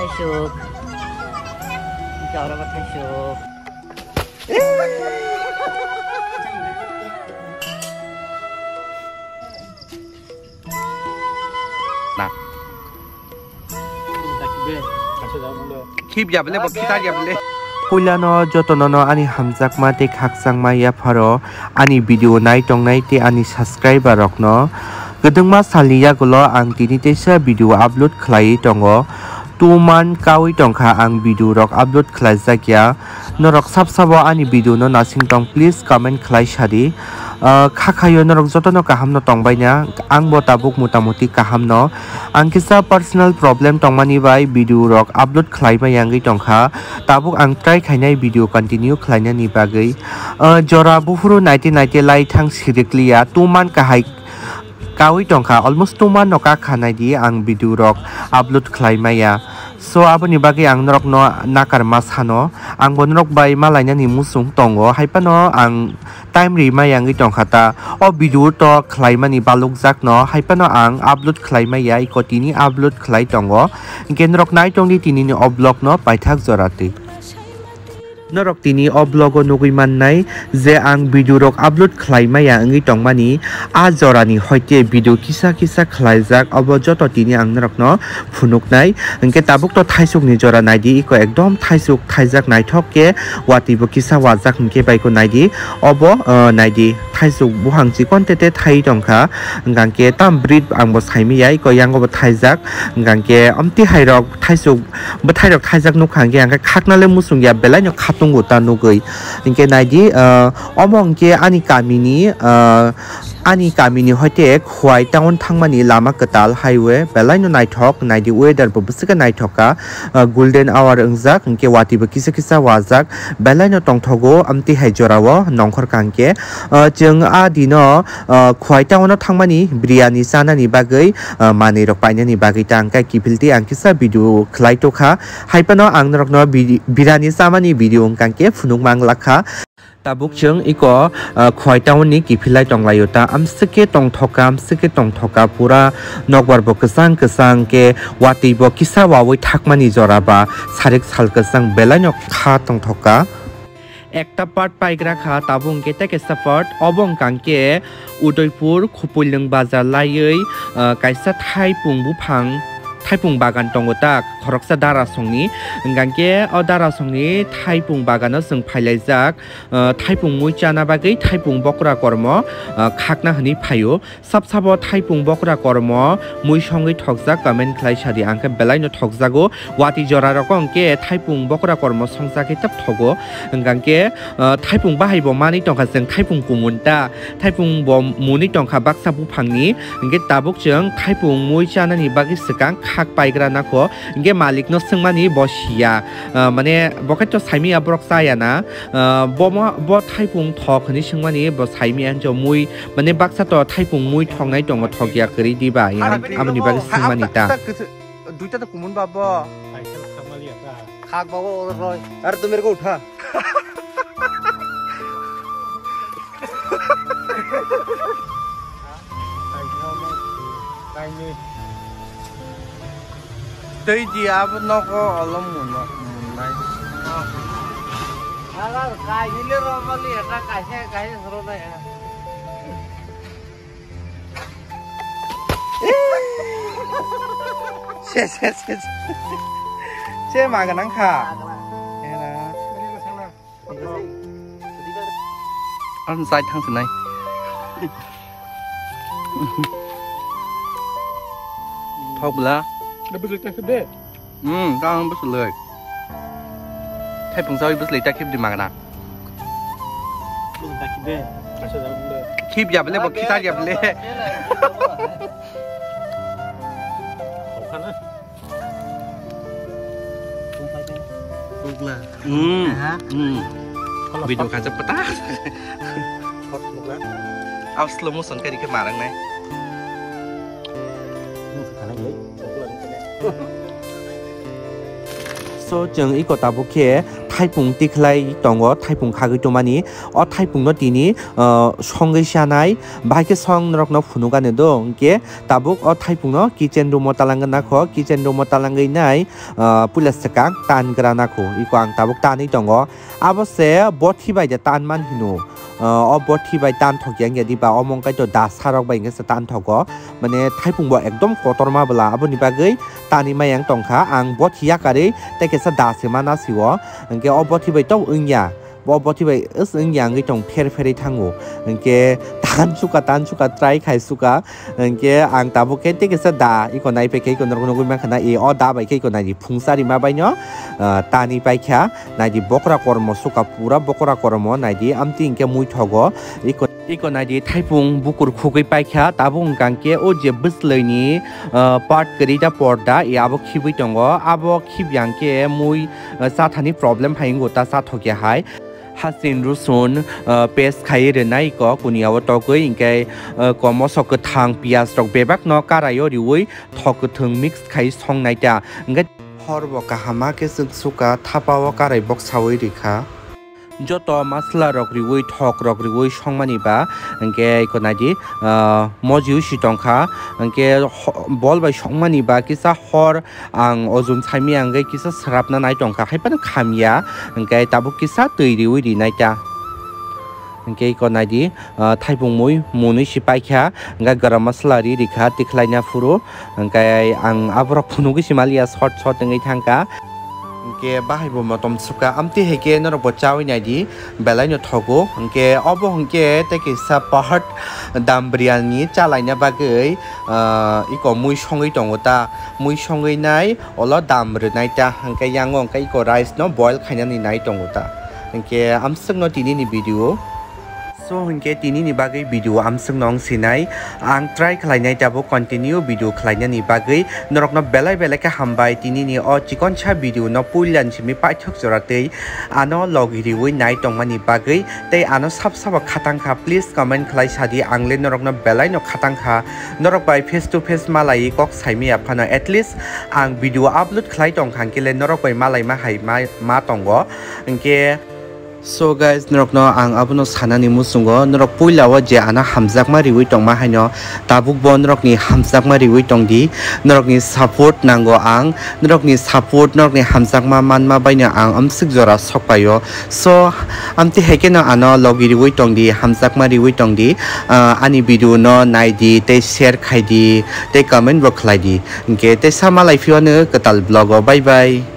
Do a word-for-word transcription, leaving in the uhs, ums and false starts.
Thaisuk. Oro bo thaisuk. Na. Khip ya bele, bo khitar ya bele. Puilano jotono no ani hamjakma tei khakchangma yapharo ani video nai tongnai tei ani subscriber rokno. Kwdwngma salni yagulo ang tini teisa video upload khlaiwi tongo. Two month kaui tongkha ang video rok upload khlaijak ya. Norok sab sabo ani video no nasing tong, please comment khlai sadi. Ah, kha khayo norok jotono kaham no tongbai na, ang bo tabuk motamuti kaham no. Ang kisa personal problem tongmani bai video rok upload khlai ma yangwi tongkha. Tabuk ang try khainai video continue khlainani bagwi. Ah, jora buphuru naite naite lai thang sirikliya, two month kahai kaui tongkha, almost two month no kakha naidi ang video rok upload khlai maya. So aboni bagwi ang norokno nakarma sano, ang bo norok bai malainani muchung tongo, hai phano ang time ri maya wngwi tongkha ta. O video to khlaimani balukjakno, hai phano ang upload khlai maya, iko tini upload khlai tongo. Hinkhe norok nai tongdi tinini o vlog no paithak jora twi. Norok tini o vlog o nugui mannai je ang video rok upload khlai maya wngwi tongmani, a jorani hoite video kisa kisa khlaijak, obo joto tini ang norokno phunuknai. Hinkhe tabuk to thaisukni jora naidi, iko ekdom thaisuk thaijak naithok khe, watwi bo kisa wajak hinkhe baiko naidi, obo, ah, naidi thaisuk buphang chikon tete thai tongkha, hingkhe tam brit ang bo saimaya, iko yango bo thaijak, hingkhe amtwi hai rok thaisuk bwthai rok thaijak nukha, hingkhe ang khe khakna le muchung ya, belai no khatungo ta nugui. Hingkhe naidi, ah, omo hingkhe ani kamini, ah, ani kamini hoite Khwai town thangmani lama kwtal highway, belai no naithok, naidi weather bo bwswk khe naithok kha, ah, golden hour wngjak, hingkhe watwi bo kisa kisa wajak, belai no tongthogo, amtwi hai jora o nongkhor kha hingkhe, ah, chwng a dino, ah, Khwai town o thangmani biryani chanani bagwi, ah, manwi rok painani bagwi ta ang khe kiphilti ang kisa video khlai tokha. Hai phano ang norokno biri-, biryani chamani video wngkha khe phunuk mang lakha. Tabuk chwng iko, ah, Khwai town ni kiphilai tonglaio ta. Amswk khe tongthoka, amswk khe tongthoka, pura nokbar bo kwchang kwchang khe watwi bo kisa wawi thakmani jora ba sarik sal kwchang belai no kha tongthoka. Ekta part paigra kha, tabuk hwnkhe tei kaisa part, obo wngkha hwnkhe Udaipur Khupulwng bazar laiwi, ah, kaisa thaipung buphang, thaipung bagan tongo ta, khoroksa darasongni. Hwnkha hwnkhe o darasongni thaipung bagano chwng phailaijak, ah, thaipung mui chana bagwi thaipung bokra kormo, ah, khakna hwnwi phaio. Sab sabo thaipung bokra kormo mui songwi thokjak, comment khlai sadi, ang khe belai no thokjago. Watwi jora rok hwnkhe thaipung bokra kormo songsa khe tab thogo. Hwnkha hwnkhe, ah, thaipung bahai bo manwi tongkha chwng thaipung kumun ta, thaipung bo mwnwi tongkha baksa buphangni. Hwnkhe tabuk chwng thaipung mui chanani bagwi swkang khak paigra nakho, hwnkhe malik no swngmani bo siya. Ah, mane bo khe to saimaya borok chaya na. Ah, bo mo, bo thaipung thok hwnwi swngmani bo saimaya hwnjo mui, mane baksa to thaipung mui thoknai tongo, thokya kwrwi diba? Yang aboni bagwi swngmani ta. Duita to kumun ba bo. Khak ba bo roi. Ar to mere ko utha. Tei di abo nogo olom muno munai. Agar kainile romali eta kaisa kaisa soro nai. Se se se se. Se maganang kha. Era. Ang sai thang sinai. Thok bla. Bwswk ta khib de. Hmm, kang bwswk lei. Thaipung sawi bwswk lei ta khib di magna. Bwswk ta khib de. Asa jang de. Khib ya bele, bo khitar ya bele. Khana. Bukla. Hmm. Aha. Hmm. Video khacha pata. Bukla. Aw slow motion kari ke marang nai. So, chwng iko tabuk khe thaipung tikhlai tongo, thaipung khagwi tongmani. O thaipungno tini, ah, songwi chanai, bahai khe song norokno phunukani do, hwnkhe tabuk o thaipungno kitchen room-o talangwi nakho, kitchen room-o talangwi nai, ah, puila swkang tan gra nakho, iko ang tabuk tanwi tongo. Abo se bothi bai de tan man hino. Ah, o bothi bai tan thok ya wngya diba, omo wngkha to da sarok bai wngkha se tan thogo. Mane thaipung bo ekdom kotorma bwla, aboni bagwi tanwi mayang tongkha. Ang bothi yakarwi tei kisa da se mana sio. Hwnkhe o bothi bai to wngya. Bo bothi bai is wngya wngwi tong pher pherwi thango. Hwnkhe tan suka, tan suka, try khai suka. Hwnkhe ang tabuk khe tei kisa da iko nai paikha, iko norok nugwi mankha na, e o da bai khe iko nai di phungsa rima baino, ah, tanwi paikha. Naidi bokra kormo suka, pura bokra kormo naidi, amtwi hwnkhe mui thogo. Iko, iko naidi thaipung bukur khugwi paikha, tabuk hwnkha khe o je bwslwini, ah, part kwrwi da porda, e abo khibwi tongo. Abo khibya hwnkhe mui, ah, chathani problem hai wngo ta chathokya hai. Hasin rusun, ah, paste khai rwnai iko kuniya o togwi, hwnkhe, ah, komoso kwthang piyaj rok bebak no karai o riwi thok kwthwng mix khai song nai ta. Hwnkhe hor bo kaham ma khe chwk suka thapa o karai bok sawi rikha. Joto masala rok riwi, thok rok riwi songmani ba, hwnkhe iko naidi, ah, mojiu si tongkha, hwnkhe ho-, bol bai songmani ba kisa hor ang ojum saimaya hwnkhe kisa swrapna nai tongkha, hai phano khamya, hwnkhe tabuk kisa twi riwi rinai ta. Hwnkhe iko naidi, ah, thaipung mui munui si paikha, hwnkhe garam masala ri rikha tikhlaina phuru, hwnkhe ang aborok phunugwi si maliya short short wngwi thangkha. Hwnkhe bahai bo motom suka, amtwi hai khe norok bo chawi naidi, belai no thogo. Hwnkhe obo hwnkhe tei kisa pahat dam biryani chalaina bagwi, ah, iko mui songwi tongo ta, mui songwi nai. Olo dam rwnai ta, hwnkhe yango hwnkhe iko rice no boil khainani nai tongo ta. Hwnkhe amswkno tinini video. So hwnkhe tinini bagwi video amswkno wng sinai. Ang try khlainai tabuk continue video khlainani bagwi. Norokno belai belai khe hambai tinini o chikonsa video no puilan simi paithak jora tei ano logi riwi nai tongmani bagwi tei ano sab sabo khatang kha, please comment khlai sadi, ang le norokno belai no khatang kha. Norok bai face to face malaiwi kok saimaya phano at least ang video upload khlai tongkha hwnkhe le norok bai malaima hai ma, ma tongo. Hwnkhe so guys, norokno ang abono sanani muchungo, norok puila o je ano hamjakma riwi tongma haino tabuk bo norokni hamjakma riwi tongdi, norokni support nango ang, norokni support, norokni hamjakma manma baino ang amswk jora sokpaio. So, amtwi hai kheno ano logi riwi tongdi, hamjakma riwi tongdi, ah, ani video no naidi, tei share khaidi, tei comment bo khlaidi. Hwnkhe tei sama lai phiyano kwtal vlog o, bye bye.